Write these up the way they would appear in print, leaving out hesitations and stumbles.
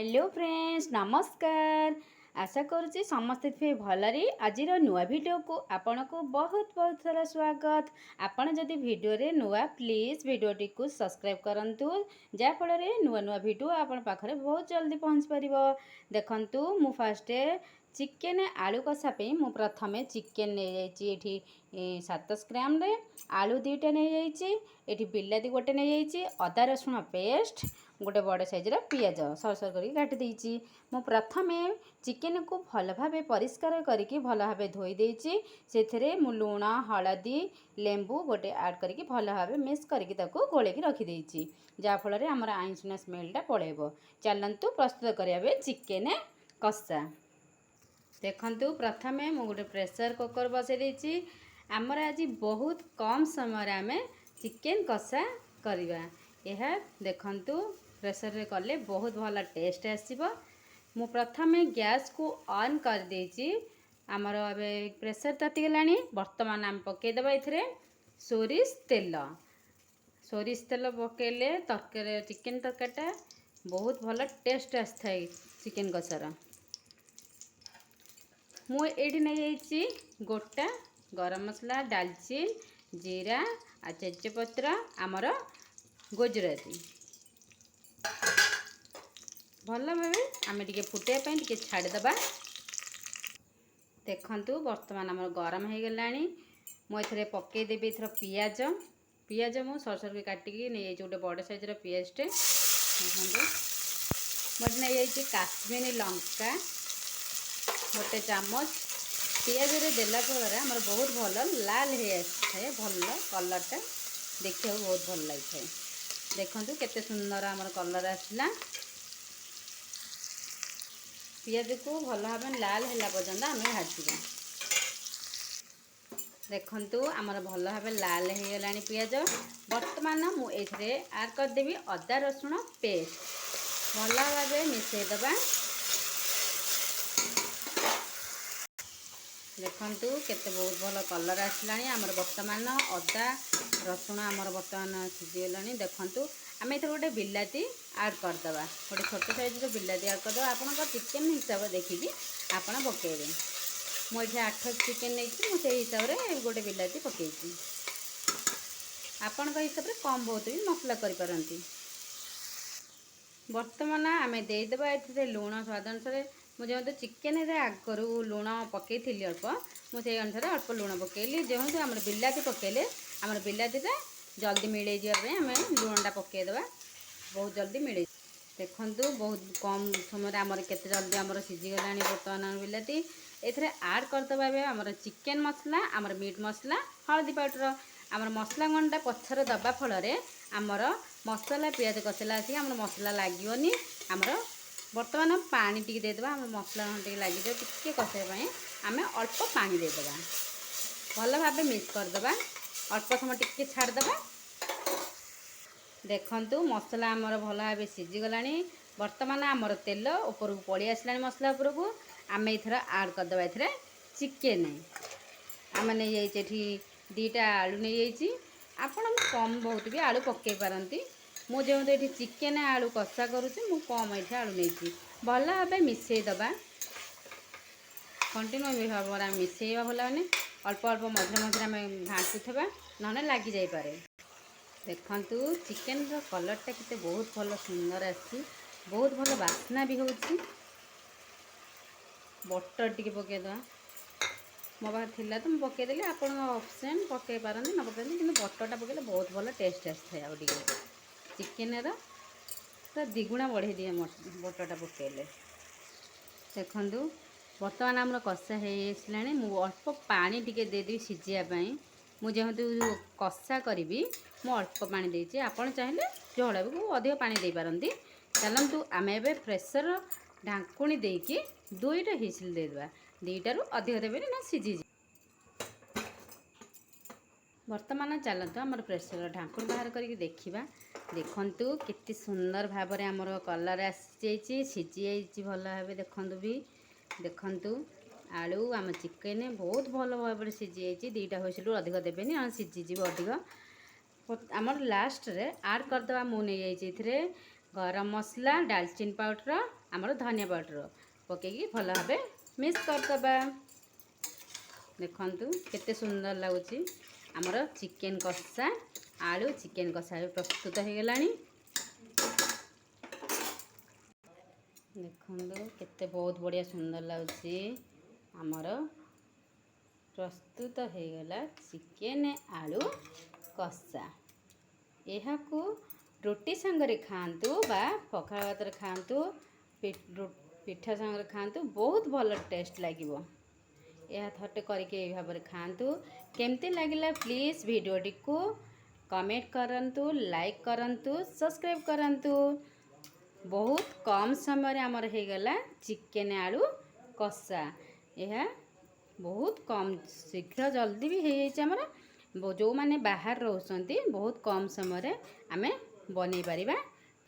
Hello friends, ନମସ୍କାର। ଆଶା କରୁଛି ସମସ୍ତେ ଥିବେ ଭଲରେ। ଆଜିର ନୂଆ ଭିଡ଼ିଓକୁ ଆପଣଙ୍କୁ ବହୁତ ବହୁତ ସାରା ସ୍ୱାଗତ। ଆପଣ ଯଦି ଭିଡ଼ିଓରେ ନୂଆ, ପ୍ଲିଜ୍ ଭିଡ଼ିଓଟିକୁ ସବସ୍କ୍ରାଇବ୍ କରନ୍ତୁ, ଯାହାଫଳରେ ନୂଆ ନୂଆ ଭିଡ଼ିଓ ଆପଣ ପାଖରେ ବହୁତ ଜଲ୍ଦି ପହଞ୍ଚି ପାରିବ। ଦେଖନ୍ତୁ, ମୁଁ ଫାଷ୍ଟ ଚିକେନ୍ ଆଳୁ କଷା ପାଇଁ ମୁଁ ପ୍ରଥମେ ଚିକେନ୍ ନେଇଯାଇଛି ଏଠି 700 ଗ୍ରାମରେ, ଆଳୁ 2ଟା ନେଇଯାଇଛି, ଏଠି ବିଲାତି ଗୋଟେ ନେଇଯାଇଛି, ଅଦା ରସୁଣ ପେଷ୍ଟ, ଗୋଟେ ବଡ଼ ସାଇଜ୍ର ପିଆଜ ସରୁ ସରୁ କରିକି କାଟି ଦେଇଛି। ମୁଁ ପ୍ରଥମେ ଚିକେନକୁ ଭଲ ଭାବେ ପରିଷ୍କାର କରିକି ଭଲ ଭାବେ ଧୋଇ ଦେଇଛି। ସେଥିରେ ମୁଁ ଲୁଣ, ହଳଦୀ, ଲେମ୍ବୁ ଗୋଟେ ଆଡ଼୍ କରିକି ଭଲ ଭାବେ ମିକ୍ସ କରିକି ତାକୁ ଗୋଳେଇକି ରଖିଦେଇଛି, ଯାହାଫଳରେ ଆମର ଆଇଁଷିଣା ସ୍ମେଲଟା ପଳେଇବ। ଚାଲନ୍ତୁ ପ୍ରସ୍ତୁତ କରିବା ଏବେ ଚିକେନ କଷା। ଦେଖନ୍ତୁ, ପ୍ରଥମେ ମୁଁ ଗୋଟେ ପ୍ରେସର କୁକର୍ ବସାଇ ଦେଇଛି। ଆମର ଆଜି ବହୁତ କମ୍ ସମୟରେ ଆମେ ଚିକେନ କଷା କରିବା। ଏହା ଦେଖନ୍ତୁ, ପ୍ରେସରରେ କଲେ ବହୁତ ଭଲ ଟେଷ୍ଟ ଆସିବ। ମୁଁ ପ୍ରଥମେ ଗ୍ୟାସ୍କୁ ଅନ୍ କରିଦେଇଛି। ଆମର ଏବେ ପ୍ରେସର ତାତିଗଲାଣି। ବର୍ତ୍ତମାନ ଆମେ ପକାଇଦେବା ଏଥିରେ ସୋରିଷ ତେଲ। ସୋରିଷ ତେଲ ପକାଇଲେ ତରକାରୀ, ଚିକେନ ତରକାରୀଟା ବହୁତ ଭଲ ଟେଷ୍ଟ ଆସିଥାଏ ଚିକେନ କଷାର। ମୁଁ ଏଇଠି ନେଇଯାଇଛି ଗୋଟା ଗରମ ମସଲା, ଡାଲଚିନି, ଜିରା ଆଉ ତେଜପତ୍ର, ଆମର ଗୁଜୁରାତି। ଭଲ ଭାବେ ଆମେ ଟିକେ ଫୁଟାଇବା ପାଇଁ ଟିକେ ଛାଡ଼ିଦେବା। ଦେଖନ୍ତୁ, ବର୍ତ୍ତମାନ ଆମର ଗରମ ହେଇଗଲାଣି। ମୁଁ ଏଥିରେ ପକାଇଦେବି ଏଥର ପିଆଜ। ପିଆଜ ମୁଁ ସରୁ ସରୁ କାଟିକି ନେଇଯାଇଛି, ଗୋଟେ ବଡ଼ ସାଇଜ୍ର ପିଆଜଟେ। ଦେଖନ୍ତୁ, ମୁଁ ଏଠି ନେଇଯାଇଛି କାଶ୍ମୀରୀ ଲଙ୍କା ଗୋଟେ ଚାମଚ। ପିଆଜରେ ଦେଲା ଫଳରେ ଆମର ବହୁତ ଭଲ ଲାଲ ହେଇ ଆସିଥାଏ, ଭଲ କଲର୍ଟା ଦେଖିବାକୁ ବହୁତ ଭଲ ଲାଗିଥାଏ। ଦେଖନ୍ତୁ, କେତେ ସୁନ୍ଦର ଆମର କଲର୍ ଆସିଲା। ପିଆଜକୁ ଭଲ ଭାବେ ଲାଲ ହେଲା ପର୍ଯ୍ୟନ୍ତ ଆମେ ଭାଜିବା। ଦେଖନ୍ତୁ, ଆମର ଭଲ ଭାବେ ଲାଲ ହେଇଗଲାଣି ପିଆଜ। ବର୍ତ୍ତମାନ ମୁଁ ଏଇଥିରେ ଆଡ଼୍ କରିଦେବି ଅଦା ରସୁଣ ପେଷ୍ଟ। ଭଲ ଭାବେ ମିଶାଇଦେବା। ଦେଖନ୍ତୁ, କେତେ ବହୁତ ଭଲ କଲର୍ ଆସିଲାଣି ଆମର। ବର୍ତ୍ତମାନ ଅଦା ରସୁଣ ଆମର ବର୍ତ୍ତମାନ ସିଝିଗଲାଣି। ଦେଖନ୍ତୁ, ଆମେ ଏଥିରେ ଗୋଟେ ବିଲାତି ଆଡ଼୍ କରିଦେବା। ଗୋଟେ ଛୋଟ ସାଇଜ୍ର ବିଲାତି ଆଡ଼୍ କରିଦେବା। ଆପଣଙ୍କ ଚିକେନ୍ ହିସାବ ଦେଖିକି ଆପଣ ପକାଇବେ। ମୁଁ ଏଠି 8 ଚିକେନ୍ ନେଇଛି, ମୁଁ ସେଇ ହିସାବରେ ଗୋଟେ ବିଲାତି ପକାଇଛି। ଆପଣଙ୍କ ହିସାବରେ କମ୍ ବହୁତ ବି ମସଲା କରିପାରନ୍ତି। ବର୍ତ୍ତମାନ ଆମେ ଦେଇଦେବା ଏଥିରେ ଲୁଣ ସ୍ୱାଦ ଅନୁସାରେ। ମୁଁ ଯେହେତୁ ଚିକେନରେ ଆଗରୁ ଲୁଣ ପକାଇଥିଲି ଅଳ୍ପ, ମୁଁ ସେଇ ଅନୁସାରେ ଅଳ୍ପ ଲୁଣ ପକାଇଲି। ଯେହେତୁ ଆମର ବିଲାତି ପକାଇଲେ ଆମର ବିଲାତିଟା ଜଲ୍ଦି ମିଳେଇ ଯିବା ପାଇଁ ଆମେ ଲୁଣଟା ପକାଇଦେବା, ବହୁତ ଜଲ୍ଦି ମିଳେଇ। ଦେଖନ୍ତୁ, ବହୁତ କମ୍ ସମୟରେ ଆମର କେତେ ଜଲ୍ଦି ଆମର ସିଝିଗଲାଣି ବର୍ତ୍ତମାନ ବିଲାତି। ଏଥିରେ ଆଡ଼୍ କରିଦେବା ଏବେ ଆମର ଚିକେନ୍ ମସଲା, ଆମର ମିଟ୍ ମସଲା, ହଳଦୀ ପାଉଡ଼ର। ଆମର ମସଲା ଗୁଣ୍ଡଟା ପଛରେ ଦେବା ଫଳରେ ଆମର ମସଲା ପିଆଜ କଷିଲା ଆସିକି ଆମର ମସଲା ଲାଗିବନି। ଆମର ବର୍ତ୍ତମାନ ପାଣି ଟିକେ ଦେଇଦେବା। ଆମର ମସଲା ଟିକେ ଲାଗିଯିବ। ଟିକେ କଷିବା ପାଇଁ ଆମେ ଅଳ୍ପ ପାଣି ଦେଇଦେବା। ଭଲ ଭାବେ ମିକ୍ସ କରିଦେବା। ଅଳ୍ପ ସମୟ ଟିକେ ଛାଡ଼ିଦେବା। ଦେଖନ୍ତୁ, ମସଲା ଆମର ଭଲ ଭାବେ ସିଝିଗଲାଣି। ବର୍ତ୍ତମାନ ଆମର ତେଲ ଉପରକୁ ପଳେଇ ଆସିଲାଣି ମସଲା ଉପରକୁ। ଆମେ ଏଥର ଆଡ଼୍ କରିଦେବା ଏଥିରେ ଚିକେନ୍। ଆମେ ନେଇଯାଇଛେ ଏଠି 2ଟା ଆଳୁ ନେଇଯାଇଛି। ଆପଣ କମ୍ ବହୁତ ବି ଆଳୁ ପକାଇ ପାରନ୍ତି। ମୁଁ ଯେହେତୁ ଏଠି ଚିକେନ୍ ଆଳୁ କଷା କରୁଛି, ମୁଁ କମ୍ ଏଠି ଆଳୁ ନେଇଛି। ଭଲ ଭାବେ ମିଶାଇ ଦେବା। କଣ୍ଟିନ୍ୟୁ ଭାବରେ ଆମେ ମିଶାଇବା। ଭଲ ମାନେ ଅଳ୍ପ ଅଳ୍ପ ମଝିରେ ମଝିରେ ଆମେ ଘାଣ୍ଟୁଥିବା, ନହେଲେ ଲାଗିଯାଇପାରେ। ଦେଖନ୍ତୁ, ଚିକେନର କଲର୍ଟା କେତେ ବହୁତ ଭଲ ସୁନ୍ଦର ଆସିଛି, ବହୁତ ଭଲ ବାସ୍ନା ବି ହେଉଛି। ବଟର୍ ଟିକେ ପକାଇଦେବା। ମୋ ପାଖରେ ଥିଲା ତ ମୁଁ ପକାଇଦେଲି। ଆପଣଙ୍କ ଅପସନ୍, ପକାଇ ପାରନ୍ତି, ନ ପକାଇପାରନ୍ତି, କିନ୍ତୁ ବଟର୍ଟା ପକାଇଲେ ବହୁତ ଭଲ ଟେଷ୍ଟ ଆସିଥାଏ। ଆଉ ଟିକେ ଚିକେନର ପୁରା ଦ୍ୱିଗୁଣା ବଢ଼େଇ ଦିଏ ବଟର୍ଟା ପକାଇଲେ। ଦେଖନ୍ତୁ, ବର୍ତ୍ତମାନ ଆମର କଷା ହେଇ ଆସିଲାଣି। ମୁଁ ଅଳ୍ପ ପାଣି ଟିକେ ଦେଇଦେବି ସିଝିବା ପାଇଁ। ମୁଁ ଯେହେତୁ କଷା କରିବି, ମୁଁ ଅଳ୍ପ ପାଣି ଦେଇଛି। ଆପଣ ଚାହିଁଲେ ଝୋଳ ବି ଅଧିକ ପାଣି ଦେଇପାରନ୍ତି। ଚାଲନ୍ତୁ, ଆମେ ଏବେ ପ୍ରେସର ଢାଙ୍କୁଣୀ ଦେଇକି ଦୁଇଟା ହିସିଲ୍ ଦେଇଦେବା। 2ଟାରୁ ଅଧିକ ଦେବେନି ନା, ସିଝିଯିବ। ବର୍ତ୍ତମାନ ଚାଲନ୍ତୁ ଆମର ପ୍ରେସର ଢାଙ୍କୁଣୀ ବାହାର କରିକି ଦେଖିବା। ଦେଖନ୍ତୁ, କେତେ ସୁନ୍ଦର ଭାବରେ ଆମର କଲର୍ ଆସିଯାଇଛି, ସିଝି ଯାଇଛି ଭଲ ଭାବେ। ଦେଖନ୍ତୁ ବି, ଦେଖନ୍ତୁ, ଆଳୁ ଆମ ଚିକେନ୍ ବହୁତ ଭଲ ଭାବରେ ସିଝି ଯାଇଛି। 2ଟା ହୁଇସିଲରୁ ଅଧିକ ଦେବେନି, ଆଉ ସିଝିଯିବ ଅଧିକ। ଆମର ଲାଷ୍ଟରେ ଆଡ଼୍ କରିଦେବା। ମୁଁ ନେଇଯାଇଛି ଏଥିରେ ଗରମ ମସଲା, ଡାଲଚିନି ପାଉଡ଼ର ଆମର ଧନିଆ ପାଉଡ଼ର ପକାଇକି ଭଲ ଭାବେ ମିକ୍ସ କରିଦେବା। ଦେଖନ୍ତୁ, କେତେ ସୁନ୍ଦର ଲାଗୁଛି। ଆମର ଚିକେନ୍ କଷା, ଆଳୁ ଚିକେନ୍ କଷା ଏବେ ପ୍ରସ୍ତୁତ ହେଇଗଲାଣି। ଦେଖନ୍ତୁ, କେତେ ବହୁତ ବଢ଼ିଆ ସୁନ୍ଦର ଲାଗୁଛି। ଆମର ପ୍ରସ୍ତୁତ ହେଇଗଲା ଚିକେନ୍ ଆଳୁ କଷା। ଏହାକୁ ରୁଟି ସାଙ୍ଗରେ ଖାଆନ୍ତୁ ବା ପଖାଳ ଭାତରେ ଖାଆନ୍ତୁ, ପିଠା ସାଙ୍ଗରେ ଖାଆନ୍ତୁ, ବହୁତ ଭଲ ଟେଷ୍ଟ ଲାଗିବ। ଏହା ଥରଟେ କରିକି ଏହି ଭାବରେ ଖାଆନ୍ତୁ। କେମିତି ଲାଗିଲା, ପ୍ଲିଜ୍ ଭିଡ଼ିଓଟିକୁ କମେଣ୍ଟ କରନ୍ତୁ, ଲାଇକ୍ କରନ୍ତୁ, ସବସ୍କ୍ରାଇବ୍ କରନ୍ତୁ। ବହୁତ କମ୍ ସମୟରେ ଆମର ହେଇଗଲା ଚିକେନ୍ ଆଳୁ କଷା। ଏହା ବହୁତ କମ୍ ଶୀଘ୍ର ଜଲ୍ଦି ବି ହେଇଯାଇଛି। ଆମର ଯେଉଁମାନେ ବାହାରେ ରହୁଛନ୍ତି, ବହୁତ କମ୍ ସମୟରେ ଆମେ ବନେଇ ପାରିବା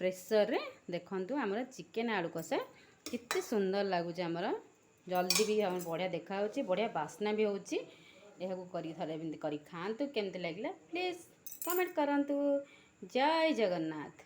ପ୍ରେସରରେ। ଦେଖନ୍ତୁ, ଆମର ଚିକେନ୍ ଆଳୁ କଷା କେତେ ସୁନ୍ଦର ଲାଗୁଛି। ଆମର ଜଲ୍ଦି ବି ଆମର ବଢ଼ିଆ ଦେଖାହେଉଛି, ବଢ଼ିଆ ବାସ୍ନା ବି ହେଉଛି। ଏହାକୁ କରିକି ଥରେ ଏମିତି କରିକି ଖାଆନ୍ତୁ। କେମିତି ଲାଗିଲା, ପ୍ଲିଜ୍ କମେଣ୍ଟ କରନ୍ତୁ। ଜୟ ଜଗନ୍ନାଥ।